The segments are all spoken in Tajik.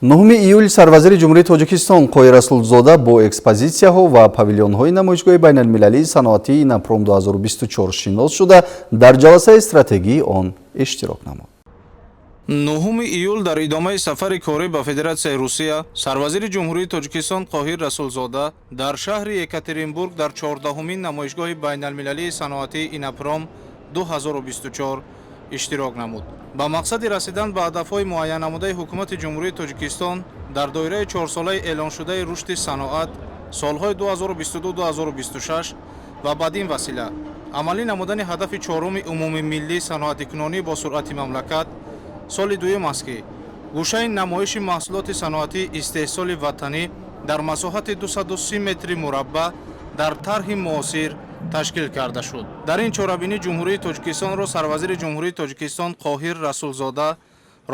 9 июл сарвазири Ҷумҳурии Тоҷикистон Қоҳир Расулзода бо экспозитсияҳо ва павилионҳои намоишгоҳи байналмилалии саноатии «Иннопром 2024» шинос шуда, дар ҷаласаи стратегии он иштирок намуд. 9 июл дар идомаи сафари корӣ ба Федератсияи Русия сарвазири Ҷумҳурии Тоҷикистон Қоҳир Расулзода дар шаҳри Екатеринбург дар 14-умин намоишгоҳи байналмилалии саноатии «Иннопром 2024» иштирок намуд. Ба мақсади расидан ба ҳадафҳои муайяннамудаи Ҳукумати Ҷумҳурии Тоҷикистон дар доираи чорсолаи эълоншудаи рушди саноат солҳои 2022-2026 ва бадин васила амалӣ намудани ҳадафи чоруми умумимиллии саноатикунонӣ бо суръати мамлакат, соли дуюм аст, ки гӯшаи намоиши маҳсулоти саноатии истеҳсоли ватанӣ дар масоҳати 230 метри мураббаъ дар тарҳи муосир ташкил карда шуд. Дар ин чорабинӣ Ҷумҳурии Тоҷикистонро сарвазири Ҷумҳурии Тоҷикистон Қоҳир Расулзода,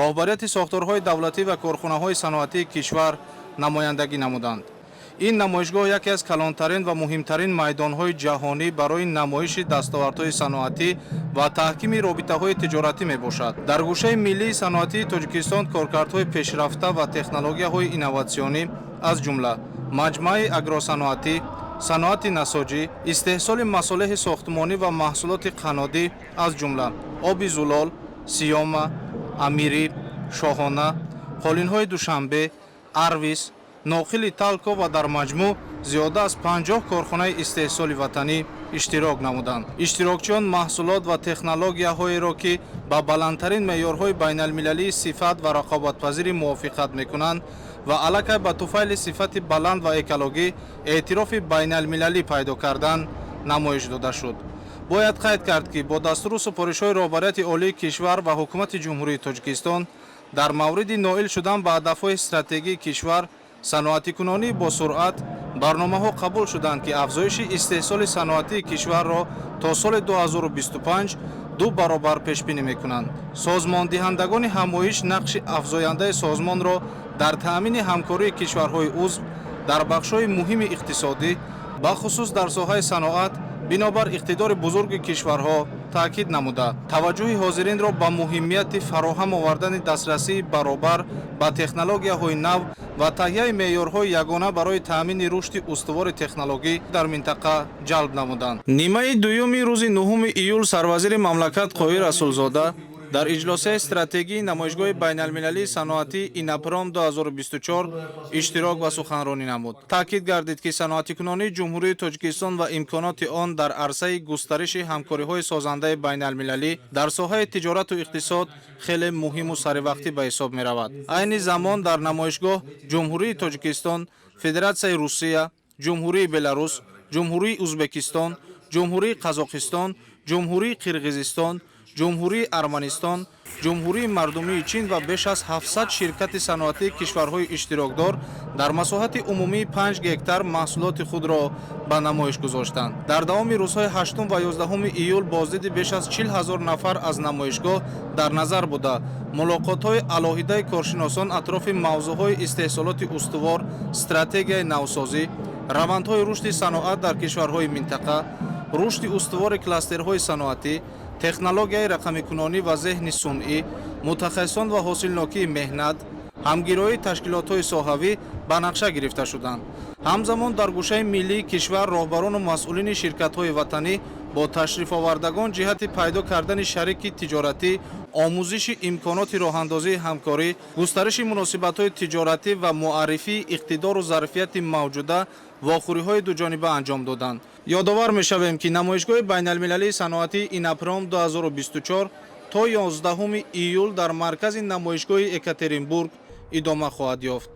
роҳбарияти сохторҳои давлатӣ ва корхонаҳои саноатии кишвар намояндагӣ намуданд. Ин намоишгоҳ яке аз калонтарин ва муҳимтарин майдонҳои ҷаҳонӣ барои намоиши дастовардҳои саноатӣ ва таҳкими робитаҳои тиҷоратӣ мебошад. Дар гӯшаи миллии саноатии Тоҷикистон коркардҳои пешрафта ва технологияҳои инноватсионӣ, аз ҷумла маҷмӯаи агросаноатӣ, саноати насоҷӣ, истеҳсоли масолеҳи сохтмонӣ ва маҳсулоти қаннодӣ, аз ҷумла оби зулол, Сиёма, Амирӣ, Шоҳона, қолинҳои Душанбе, Арвис, ноқили Талко ва дар маҷмӯъ зиёда аз 50 корхонаи истеҳсоли ватанӣ иштирок намуданд. Иштирокчиён маҳсулот ва технологияҳоеро, ки ба баландтарин меъёрҳои байналмилалии сифат ва рақобатпазирӣ мувофиқат мекунанд ва аллакай ба туфайли сифати баланд ва экологӣ эътирофи байналмилалӣ пайдо кардан, намоиш дода шуд. Бояд қайд кард, ки бо дастуру супоришҳои роҳбарияти олии кишвар ва Ҳукумати Ҷумҳурии Тоҷикистон дар мавриди ноил шудан ба ҳадафҳои стратегии кишвар, саноатикунонӣ бо суръат, барномаҳо қабул шуданд, ки афзоиши истеҳсоли саноатии кишварро то соли 2025 ду баробар пешбинӣ мекунанд. Созмондиҳандагони ҳамоиш нақши афзояндаи созмонро дар таъмини ҳамкории кишварҳои узв дар бахшҳои муҳими иқтисодӣ, бахусус дар соҳаи саноат, бинобар иқтидори бузурги кишварҳо таъкид намуда, таваҷҷӯҳи ҳозиринро ба муҳимияти фароҳам овардани дастрасии баробар ба технологияҳои нав ва таҳияи меъёрҳои ягона барои таъмини рушди устувори технологӣ дар минтақа ҷалб намуданд. Нимаи дуюми рӯзи 9 июл сарвазири мамлакат Қоҳир Расулзода дар иҷлосияи стратегии намоишгоҳи байналмилалии саноатии «Иннопром 2024» иштирок ва суханронӣ намуд. Таъкид гардид, ки саноатикунонии Ҷумҳурии Тоҷикистон ва имконоти он дар арсаи густариши ҳамкориҳои созандаи байналмилалӣ дар соҳаи тиҷорату иқтисод хеле муҳиму саривақтӣ ба ҳисоб меравад. Айни замон дар намоишгоҳ Ҷумҳурии Тоҷикистон, Федератсияи Русия, Ҷумҳурии Беларус, Ҷумҳурии Узбекистон, Ҷумҳурии Қазоқистон, Ҷумҳурии Қирғизистон, Ҷумҳурии Арманистон, Ҷумҳурии Мардумии Чин ва беш аз 700 ширкати саноатии кишварҳои иштирокдор дар масоҳати умумии 5 гектар маҳсулоти худро ба намоиш гузоштанд. Дар давоми рӯзҳои 8 ва 11 июл боздиди беш аз 40 ҳазор нафар аз намоишгоҳ дар назар буда, мулоқотҳои алоҳидаи коршиносон атрофи мавзӯъҳои истеҳсолоти устувор, стратегияи навсозӣ, равандҳои рушди саноат дар кишварҳои минтақа, рушди устувори кластерҳои саноатӣ, технологияи рақамикунонӣ ва зеҳни сунъӣ, мутахассисон ва ҳосилнокии меҳнат, ҳамгироии ташкилотҳои соҳавӣ ба нақша гирифта шуданд. Ҳамзамон дар гӯшаи миллии кишвар роҳбарону масъулини ширкатҳои ватанӣ бо ташрифовардагон ҷиҳати пайдо кардани шарики тиҷоратӣ, омӯзиши имконоти роҳандозии ҳамкорӣ, густариши муносибатҳои тиҷоратӣ ва муаррифии иқтидору зарфияти мавҷуда вохӯриҳои дуҷониба анҷом доданд. Ёдовар мешавем, ки намоишгоҳи байналмилалии саноатии «Иннопром 2024» то 11 июл дар маркази намоишгоҳи Екатеринбург идома хоҳад ёфт.